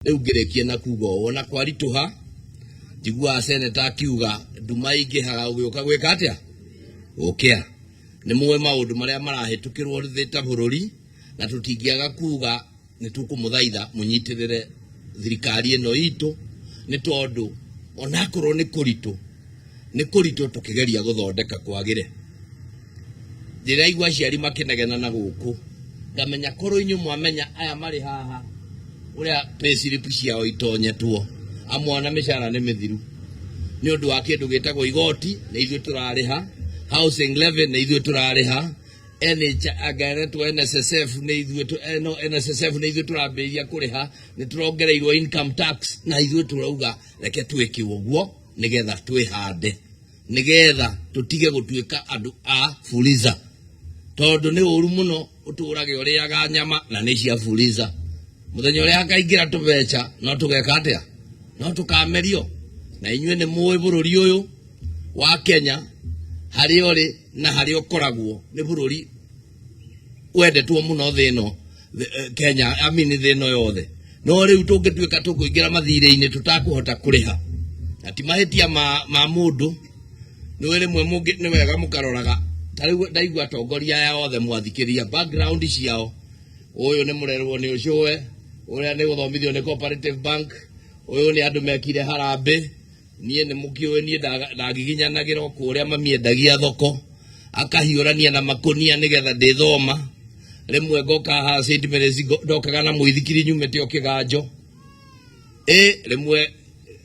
Rĩu ngĩrĩkie na kuga ũũ, ona kwaritũha, njiguaga seneta akiuga nduma ĩingĩhaga ũgĩũka gwĩka atĩa? Gũkĩa. Nĩ mũĩ maũndũ marĩa marahĩtũkĩrwo thĩ ta bũrũri, na tũtingĩaga kuga nĩ tũkũmũthaitha mũnyitĩrĩre thirikari ĩno itũ, nĩ tondũ onakorwo nĩ kũritũ, nĩ kũritũ tũkĩgeria gũthondeka kwagĩre. Ndĩraigua aciari makĩnegena na gũkũ, ngamenya korwo inyuĩ mwamenya aya marĩ haha ũrĩa payslip ciao itonyetwo, amwe ona mĩcara nĩ mĩthiru nĩ ũndũ wa kĩndũ gĩtagwo igoti, nĩ ithuĩ tũrarĩha, housing levy nĩ ithuĩ tũrarĩha, NH anga ĩretwo NSSF nĩ ithuĩ no NSSF nĩ ithuĩ tũrambĩrĩria kũrĩha, nĩ tũrongereirwo income tax, na ithuĩ tũrauga reke twĩke ũguo nĩgetha twĩhande, nĩgetha tũtige gũtuĩka andũ a Fuliza, tondũ nĩ ũru mũno ũtũrage ũrĩaga nyama na nĩ cia Fuliza. Mũthenya ũrĩa hakaingĩra tũbeca no tũgeka atĩa? No tũkamerio. Na inyuĩ nĩ mũĩ bũrũri ũyũ wa Kenya harĩa ũrĩ na harĩa ũkoragwo nĩ bũrũri wendetwo mũno thĩ ĩno, Kenya, I mean thĩ ĩno yothe. No rĩu tũngĩtuĩka tũkũingĩra mathirĩ-inĩ tũtakũhota kũrĩha, na ti mahĩtia ma mũndũ, nĩ rĩmwe mũngĩ nĩ wega mũkaroraga. Ta rĩu ndaigua atongoria aya othe mwathikĩria background ciao, ũyũ nĩ mũrerwo nĩ ũcũwe, ũrĩa nĩ gũthomithio nĩ Cooperative Bank, ũyũ nĩ andũ mekire harambĩ. Niĩ nĩ mũkĩũĩ niĩ ndagiginyanagĩra o kũrĩa mamiendagia thoko, akahiũrania na makũnia nĩgetha ndĩthoma. Rĩmwe ngoka haha St Mary's, ndokaga na mũithikiri nyumĩte o kĩganjo. Ĩ rĩmwe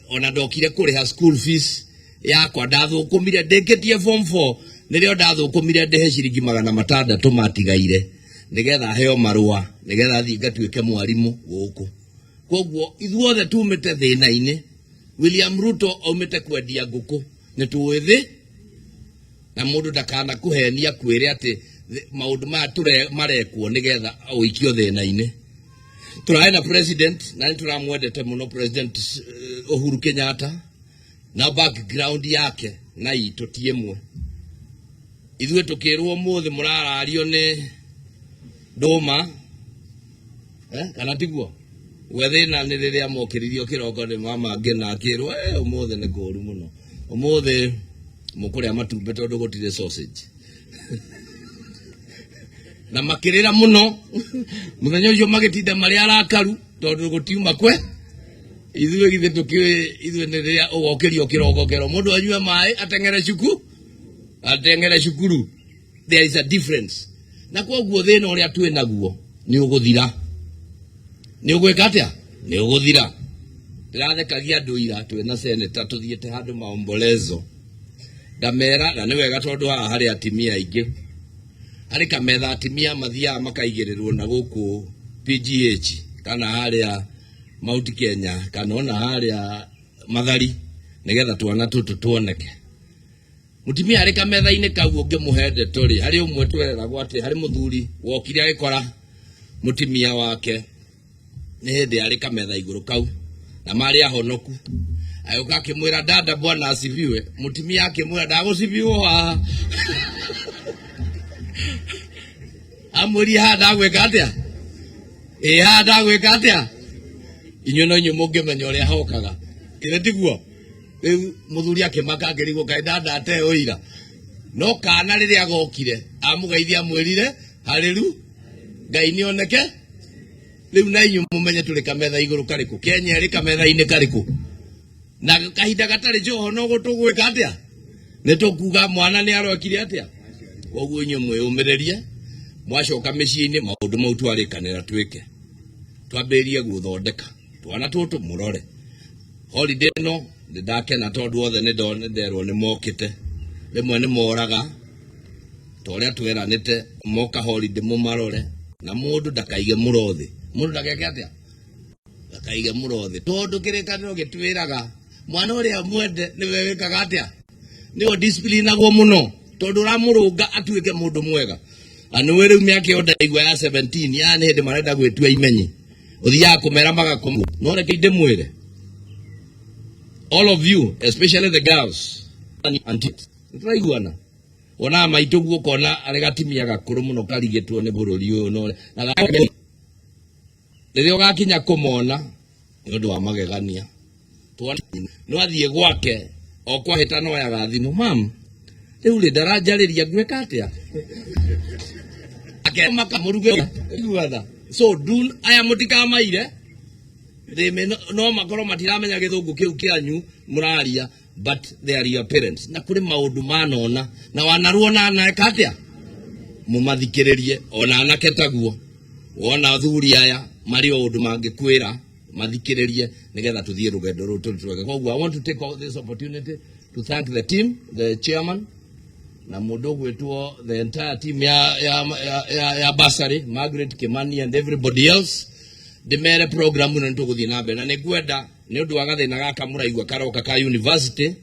ona ndokire kũrĩha school fees yakwa, ndathũkũmire ndĩkĩtie form 4, nĩrĩo ndathũkũmire ndĩhe ciringi 600 matigaire nĩgetha heo marũa nĩgetha thiĩ ngatuĩke mwarimũ gũkũ. Koguo ithuothe tumĩte thĩna-inĩ. William Ruto aumĩte kwendia ngũkũ, nĩ tũĩ thĩ, na mũndũ ndakana kũhenia kwĩre atĩ maũndũ maya marekwo nĩgetha ũikio thĩna-inĩ. Tũrarĩ na president na nĩ tũramwendete mũno President Uhuru Kenyatta, na background yake na itũ ti ĩmwe. Ithuĩ tũkĩrwo ũmũthĩ mũrarario nĩ ndũma, kana tiguo? We thĩna nĩ rĩrĩa mokĩririo kĩroko nĩ mama ngĩna akĩrwo, ũmũthĩ nĩ kũru mũno, ũmũthĩ mũkũrĩa matumbĩ tondũ gũtirĩ sausage. Na makĩrĩra mũno mũthenya ũcio, magĩtinda marĩ arakaru tondũ gũtiuma kwe. Ithuĩ githĩ tũkĩũĩ ithuĩ nĩ rĩrĩa ũgokĩrio kĩroko kero mũndũ anyue maĩ ateng'ere cuku ateng'ere cukuru. There is a difference. Na koguo thĩna ũrĩa twĩ naguo nĩ ũgũthira. Nĩ ũgwĩka atĩa? Nĩ ũgũthira. Ndĩrathekagia andũ ira twĩna seneta tũthiĩte handũ maombolezo, ndamera na nĩ wega tondũ haha harĩ atimia aingĩ, harĩ kametha atimia mathiaga makaigĩrĩrwo na gũkũ PGH kana harĩa Mount Kenya kana ona harĩa Mathari nĩgetha twana tũtũ tuoneke. Mũtumia arĩ kametha-inĩ kau ũngĩmũhe ndeto rĩ, harĩ ũmwe tweragwo atĩ harĩ mũthuri wokire agĩkora mũtumia wake nĩ hĩndĩ arĩ kametha igũrũ kau na marĩ ahonoku, agĩũka akĩmwĩra, dada, bwana asifiwe. Mũtumia akĩmwĩra, ndagũcibiwo haha. Amwĩrie, haha ndagwĩka atĩa? Ĩ haha ndagwĩka atĩa? Inyuĩ no inyuĩ mũngĩmenya ũrĩa hokaga, githĩ tiguo? Rĩu mũthuri akĩmaka akĩrigwo kaĩ ndandate ũira. No kana rĩrĩa gokire amũgeithia amwĩrire harĩru Ngai nĩoneke. Rĩu na inyuĩ mũmenye tũrĩ kametha igũrũ karĩkũ, Kenya ĩrĩ kametha-inĩ karĩkũ, na kahinda gatarĩ njoho no tũgwĩka atĩa? Nĩ tũkuga mwana nĩ arokire atĩa? Koguo inyuĩ mwĩyũmĩrĩrie, mwacoka mĩciĩ-inĩ maũndũ mau twarĩkanĩra twĩke, twambĩrĩrie gũthondeka twana tũtũ mũrore. Holiday ĩno nĩ ndakena tondũ othe nĩ nderwo nĩ mokĩte, rĩmwe nĩ moraga ta ũrĩa tweranĩte moka holiday mũmarore, na mũndũ ndakaige mũrothi, mũndũ ndageke atĩa? Ndakaige mũrothi, tondũ kĩrĩkanĩro gĩtwĩraga mwana ũrĩa mwende nĩwe wĩkaga atĩa? Nĩwe disciplinagwo mũno tondũ ũramũrũnga atuĩke mũndũ mwega. Na nĩwe rĩu mĩaka ĩyo ndaigua ya 17 ya nĩ hĩndĩ marenda gwĩtua imenyi, ũthiaga kũmera magakoma. No reke ndĩmwĩre, all of you, especially the girls, nĩtũraiguana? Wonaga maitũ guo ũkona arĩ gatimia gakũrũ mũno karigĩtwo nĩ bũrũri ũyũ, no na rĩrĩa ũgakinya kũmona. Nĩ ũndũ wa magegania. No athiĩ gwake o kwahĩta noyaga thimũ, mam, rĩu rĩ ndaranjarĩria ngwĩka atĩa? Makamũruge iguatha. So do aya mũtikamaire they may no, no makorwo matiramenya gĩthũngũ kĩu kĩanyu mũraria, but they are your parents, na kũrĩ maũndũ manona na wanaruona neka atĩa mũmathikĩrĩrie. Ona anake taguo, wona athuri aya marĩ o ũndũ mangĩkwĩra, mathikĩrĩrie nĩgetha tũthiĩ rũgendo rũrũ tũrĩ twega. Koguo I want to take all this opportunity to thank the team, the chairman na mũndũ ũgwĩtwo the entire team ya bursary, Margaret Kimani and everybody else. Ndĩmere program ĩno nĩtũgũthiĩ na mbere, na nĩngwenda nĩ ũndũ wa gathĩna gaka mũraigua karoka ka university,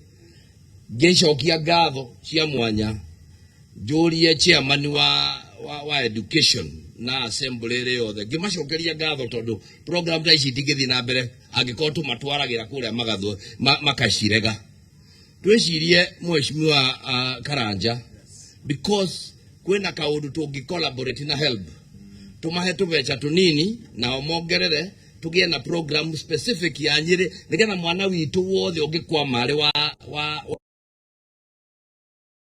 ngĩcokia ngatho cia mwanya, njũrie chairman wa education na assembly ĩrĩ yothe, ngĩmacokeria ngatho tondũ program ta ici itingĩthiĩ na mbere angĩkorwo tũmatwaragĩra kũrĩa magathwo makacirega. Twĩcirie mheshimiwa Karanja, because kwĩna kaũndũ tũngĩ collaborate na HELB, tũmahe tũbeca tũnini nao mongerere, tũgĩe na program specific ya Nyĩrĩ nĩgetha mwana witũ wothe ũngĩkwama arĩ wa